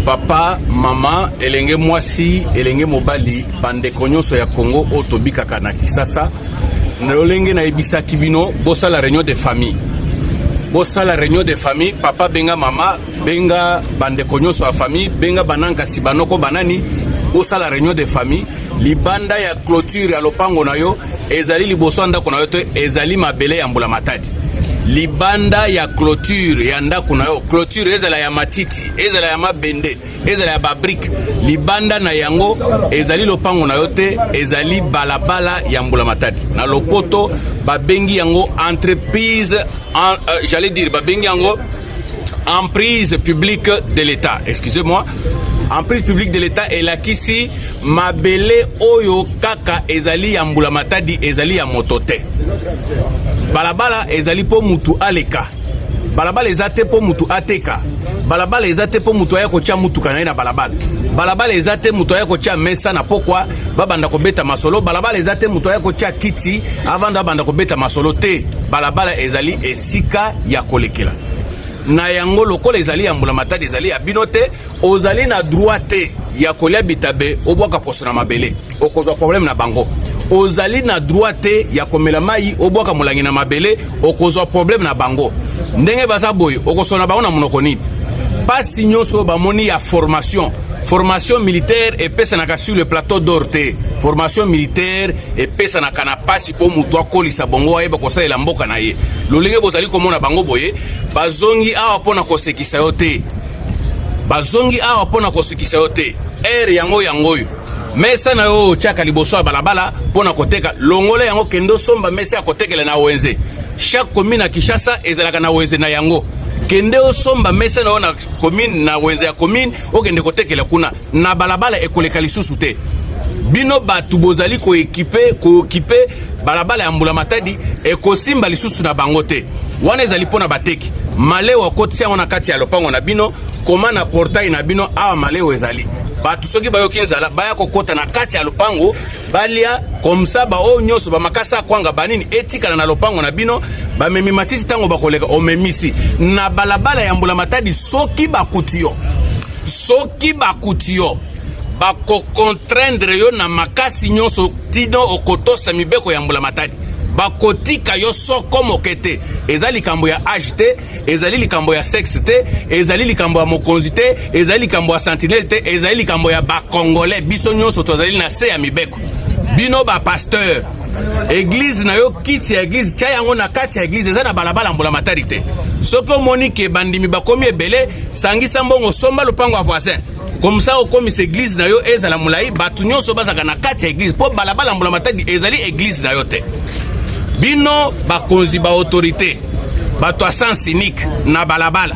Papa, mama, elenge mwasi, elenge mobali, bandeko nyonso ya Congo oyo tobikaka na Kisasa, na lolenge nayebisaki bino, bosala réunion de famille. Bosala réunion de famille, papa benga mama, benga bandeko nyonso ya famille, benga banankasi, banoko, banani, bosala réunion de famille. Libanda ya clôture ya lopango na yo ezali liboso ya ndako na yo te, ezali mabele ya mbula matadi. Libanda ya clôture ya ndako na yo, clôture ezala ya matiti, ezala ya mabende, ezala ya babrike, libanda na yango ezali lopango na yo te, ezali balabala ya mbula matadi. Na lopoto babengi yango entreprise en, j'allais dire babengi yango emprise publique de l'État. Excusez-moi, emprise publique de l'État elakisi mabele oyo kaka ezali ya mbula matadi, ezali ya moto te. Balabala ezali mpo mutu aleka, balabala eza te mpo mutu ateka, balabala eza te mpo mutu aya kotia mutuka na ye na balabala, balabala eza te mutu aya kotia mesa na pokwa babanda kobeta masolo, balabala eza te mutu aya kotia kiti avanda abanda kobeta masolo te. Balabala ezali esika ya kolekela na yango. Lokola ezali ya mbula matadi, ezali ya bino te, ozali na droit te ya kolia bitabe obwaka poso na mabele, okozwa problème na bango. Ozali na droit te ya komela mai obwaka molangi na mabele, okozwa problème na bango. Ndenge baza boye, okosona bango na monoko nini? Pasi nyonso bamoni ya formation, formation militaire epesanaka sur le plateau d'or te. Formation militaire epesanaka na pasi mpo moto akolisa bongo, ayeba kosalela mboka na ye. Lolenge bozali komona bango boye, bazongi awa mpo na kosekisa yo te, bazongi awa mpo na kosekisa yo te. Ere yango yango oyo, mesa na yo otiaka liboso ya balabala mpo na koteka, longola yango, kende osomba mesa ya kotekela na wenze. Chaque commune ya Kinshasa ezalaka na wenze na yango. Kende osomba mesa na yo na commune, na wenze ya commune, okende kotekela kuna. Na balabala ekoleka lisusu te. Bino bato bozali koekipe kookipe balabala ya mbula matadi, ekosimba lisusu na bango te. Wana ezali mpo na bateki maleo, akotisi yango na kati ya lopango na bino, koma na portail na bino awa maleo ezali. Bato soki bayoki nzala, baya kokota na kati ya lopango balia comme ça. Baoyo nyonso bamakasa kwanga banini etikala na lopango na bino. Bamemi matisi, ntango bakoleka, omemisi na balabala ya mbula matadi. Soki bakuti yo, soki bakuti yo, bakocontraindre yo na makasi nyonso tino okotosa mibeko ya mbula matadi. Bakotika yo soko moke te. Eza likambo ya age te, ezali likambo ya sexe te, ezali likambo ya mokonzi te, ezali likambo ya sentinelle te, ezali likambo ya bacongolais. Biso nyonso tozali na se ya mibeko. Bino bapasteur, église na yo, kiti ya église, tia yango na kati ya église, eza na balabala mbula matadi te. Soki omoni ke bandimi bakomi ebele, sangisa mbongo, somba lopango ya voisin, comme ça okomisa église na yo ezala molai, bato nyonso bazalaka na kati ya église, mpo balabala mbula matadi ezali église na yo te. Bino bakonzi, baautorité, bato ya sens unique na balabala,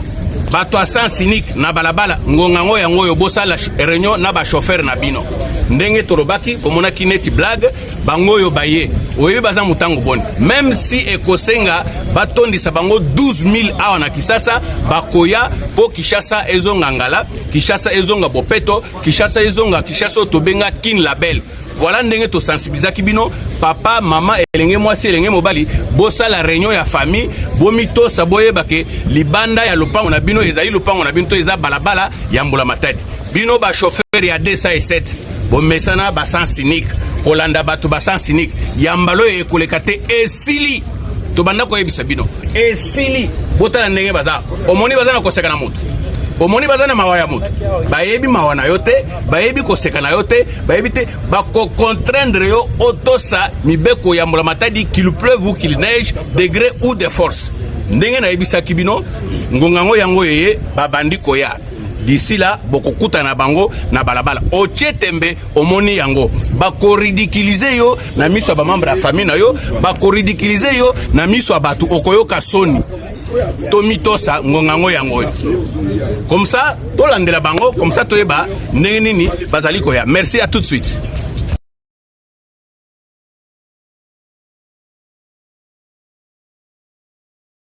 bato ya sens unique na balabala, ngonga yango yango oyo, bosala réunion na bachauffeur na bino. Ndenge tolobaki, bomonaki neti blague. Bango oyo baye, oyebi baza motango boni? Même si ekosenga batondisa bango 12 000 awa na Kisasa, bakoya mpo Kinshasa ezonga ngala, Kinshasa ezonga bopeto, Kinshasa ezonga Kinshasa oyo tobenga Kin la Belle. Voilà ndenge tosensibilizaki bino. Papa, mama, elenge mwasi, elenge mobali, bosala réunion ya famille, bomitosa, boyeba ke libanda ya lopango na bino ezali lopango na bino to eza balabala ya mbula matadi. Bino bachauffeur ya 207, bomesana basens unique, kolanda bato basens unique, ya mbala oyo ekoleka te. Esili, tobanda koyebisa bino, esili. Botala ndenge baza, omoni baza na koseka na moto, omoni baza na mawa ya moto. Bayebi mawa na yo te, bayebi koseka na yo te, bayebi te. Bakocontraindre yo otosa mibeko ya mbula matadi, qu'il pleuve ou qu'il neige, de gré ou de force. Ndenge nayebisaki bino, ngonga yango yango eye, babandi koya. D'ici là bokokutana na bango na balabala, otie tembe, omoni yango, bakoridiculiser yo na miso ya bamembre ya famille na yo, bakoridiculiser yo na miso ya bato, okoyoka soni. Tomitosa, ngonga yango yango oyo, comme ça tolandela bango, comme ça toyeba ndenge nini bazali koya. Merci, à tout de suite.